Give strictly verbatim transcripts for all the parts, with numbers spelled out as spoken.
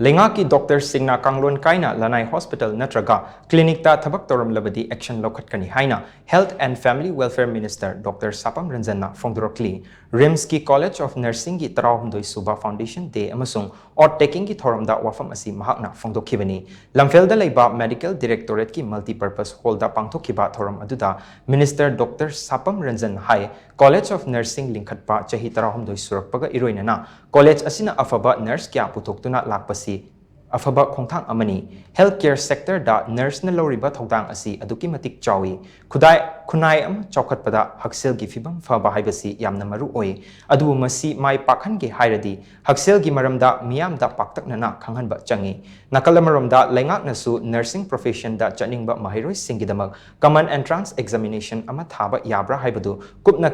ꯂꯩꯉꯥꯛꯀꯤ ꯗꯣꯛꯇꯔꯁꯤꯡꯅ ꯀꯥꯡꯂꯣꯟ ꯀꯥꯏꯅ ꯂꯅꯥꯏ ꯍꯣꯁꯄꯤꯇꯥꯜ ꯅꯠꯇ꯭ꯔꯒ ꯀ꯭ꯂꯤꯅꯤꯛꯇ ꯊꯕꯛ ꯇꯧꯔꯝꯂꯕꯗꯤ action ꯂꯧꯈꯠꯀꯅꯤ ꯍꯥꯏꯅ Health and Family Welfare Minister Doctor ꯁꯥꯄꯝ ꯔꯟꯖꯟꯅ ꯐꯣꯡꯗꯣꯔꯛꯂꯤ꯫ ꯔꯤꯝꯁꯀꯤ College of Nursingꯒꯤ ꯇꯔꯥꯍꯨꯝꯗꯣꯏ ꯁꯨꯕ Foundation Day ꯑꯃꯁꯨꯡ oath takingꯒꯤ ꯊꯧꯔꯝꯗ ꯋꯥꯐꯝ ꯑꯁꯤ ꯃꯍꯥꯛꯅ ꯐꯣꯡꯗꯣꯛꯈꯤꯕꯅꯤ꯫ ꯂꯝꯐꯦꯜꯗ ꯂꯩꯕ Medical Directorateꯀꯤ Multipurpose Hallꯗ ꯄꯥꯡꯊꯣꯛꯈꯤꯕ ꯊꯧꯔꯝ ꯑꯗꯨꯗ Minister Doctor ꯁꯥꯄꯝ Ranjan high, College of Nursing ꯂꯤꯡꯈꯠꯄ ꯆꯍꯤ ꯇꯔꯥꯍꯨꯝꯗꯣꯏ ꯁꯨꯔꯛꯄꯒ ꯏꯔꯣꯏꯅꯅ college ꯑꯁꯤꯅ ꯑꯐꯕ nurse ꯀꯌꯥ ꯄꯨꯊꯣꯛꯇꯨꯅ ꯂꯥꯛꯄꯁꯤ ꯑꯐꯕ ꯈꯣꯡꯊꯥꯡ ꯑꯃꯅꯤ꯫ Health care sectorꯗ nurseꯅ ꯂꯧꯔꯤꯕ ꯊꯧꯗꯥꯡ ꯑꯁꯤ ꯑꯗꯨꯛꯀꯤ ꯃꯇꯤꯛ ꯆꯥꯎꯏ꯫ ꯈꯨꯗꯥꯏ, ꯈꯨꯟꯅꯥꯏ ꯑꯃ ꯆꯥꯎꯈꯠꯄꯗ ꯍꯛꯁꯦꯜꯒꯤ ꯐꯤꯕꯝ ꯐꯕ ꯍꯥꯏꯕꯁꯤ ꯌꯥꯝꯅ ꯃꯔꯨ ꯑꯣꯏ꯫ ꯑꯗꯨꯕꯨ ꯃꯁꯤ ꯃꯥꯏ ꯄꯥꯛꯍꯟꯒꯦ ꯍꯥꯏꯔꯗꯤ ꯍꯛꯁꯦꯜꯒꯤ ꯃꯔꯝꯗ ꯃꯤꯌꯥꯝꯗ ꯄꯥꯛꯇꯛꯅꯅ ꯈꯪꯍꯟꯕ ꯆꯪꯏ꯫ ꯅꯥꯀꯜ ꯑꯃꯔꯣꯝꯗ ꯂꯩꯉꯥꯛꯅꯁꯨ nursing professionꯗ ꯆꯠꯅꯤꯡꯕ ꯃꯍꯩꯔꯣꯏꯁꯤꯡꯒꯤꯗꯃꯛ common entrance examination ꯑꯃ ꯊꯥꯕ ꯌꯥꯕ꯭ꯔꯥ ꯍꯥꯏꯕꯗꯨ ꯀꯨꯞꯅ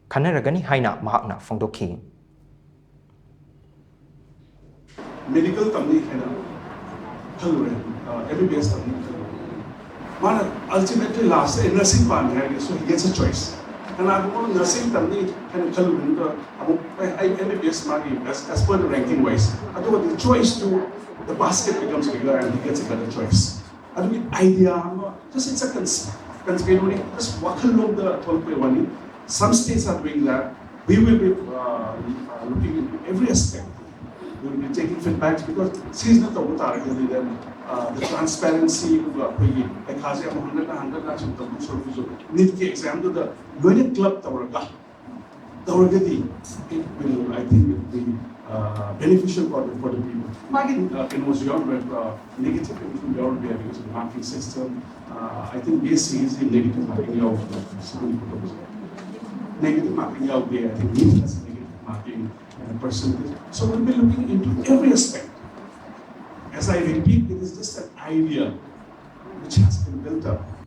ꯈꯟꯅꯔꯒꯅꯤ ꯍꯥꯏꯅ ꯃꯍꯥꯛꯅ ꯐꯣꯡꯗꯣꯛꯈꯤ꯫ Medical ꯇꯝꯅꯤ ꯍꯥꯏꯅ ꯈꯜꯂꯨꯔꯦ, ꯑꯦꯝ ꯕꯤ ꯕꯤ ꯑꯦꯁ ꯇꯝꯅꯤ ꯈꯜꯂꯨꯔꯦ꯫ ꯃꯥꯅ ultimately last ꯗ nursing ꯄꯥꯝꯃꯦ ꯍꯥꯏꯔꯒꯁꯨ he gets a choice. ꯀꯅꯥꯒꯨꯝꯕ nursing ꯇꯝꯅꯤ ꯍꯥꯏꯅ ꯈꯜꯂꯨꯕꯗꯨꯗ ꯑꯃꯨꯛ ꯑꯩ ꯑꯦꯝ ꯕꯤ ꯕꯤ ꯑꯦꯁ ꯃꯥꯒꯤ as per the ranking wise, ꯑꯗꯨꯒꯗꯤ choice to the basket becomes bigger and he gets a better choice. ꯑꯗꯨꯒꯤ idea ꯑꯃ, just it's a cons- cons- ꯀꯩꯅꯣꯅꯤ, just ꯋꯥꯈꯜꯂꯣꯟꯗ ꯊꯣꯛꯂꯛꯄꯩ ꯋꯥꯅꯤ꯫ Some states are doing that. We will be uh, uh, looking into every aspect. We will be taking feedbacks because ꯁꯤꯁꯤꯅ ꯇꯧꯕ ꯇꯥꯔꯒꯗꯤ then uh, the transparency ꯑꯗꯨꯒ ꯑꯩꯈꯣꯏꯒꯤ ꯄꯩꯈꯥꯁꯦ ꯑꯃꯨꯛ ꯍꯟꯒꯠꯅ ꯍꯟꯒꯠꯅ ꯁꯨꯝ ꯇꯧꯗꯧ ꯁꯔꯨꯛꯄꯨꯁꯨ NEETꯀꯤ examꯗꯨꯗ ꯂꯣꯏꯅ club ꯇꯧꯔꯒ ꯇꯧꯔꯒꯗꯤ it will, I think, it will be uh, beneficial for the, for the people. ꯃꯥꯒꯤ uh, ꯀꯩꯅꯣꯁꯨ ꯌꯥꯎꯔꯝꯕ uh, negative ꯀꯩꯅꯣꯁꯨ ꯌꯥꯎꯔꯝꯕ ꯌꯥꯏ because of the marking system. Uh, I think B S Cꯒꯤꯁꯤ negative marking ꯌꯥꯎꯕ, negative marking ꯌꯥꯎꯗꯦ. I think NEET has negative marking and percentage. So we'll be looking into every aspect. As I repeat, it is just an idea which has been built up.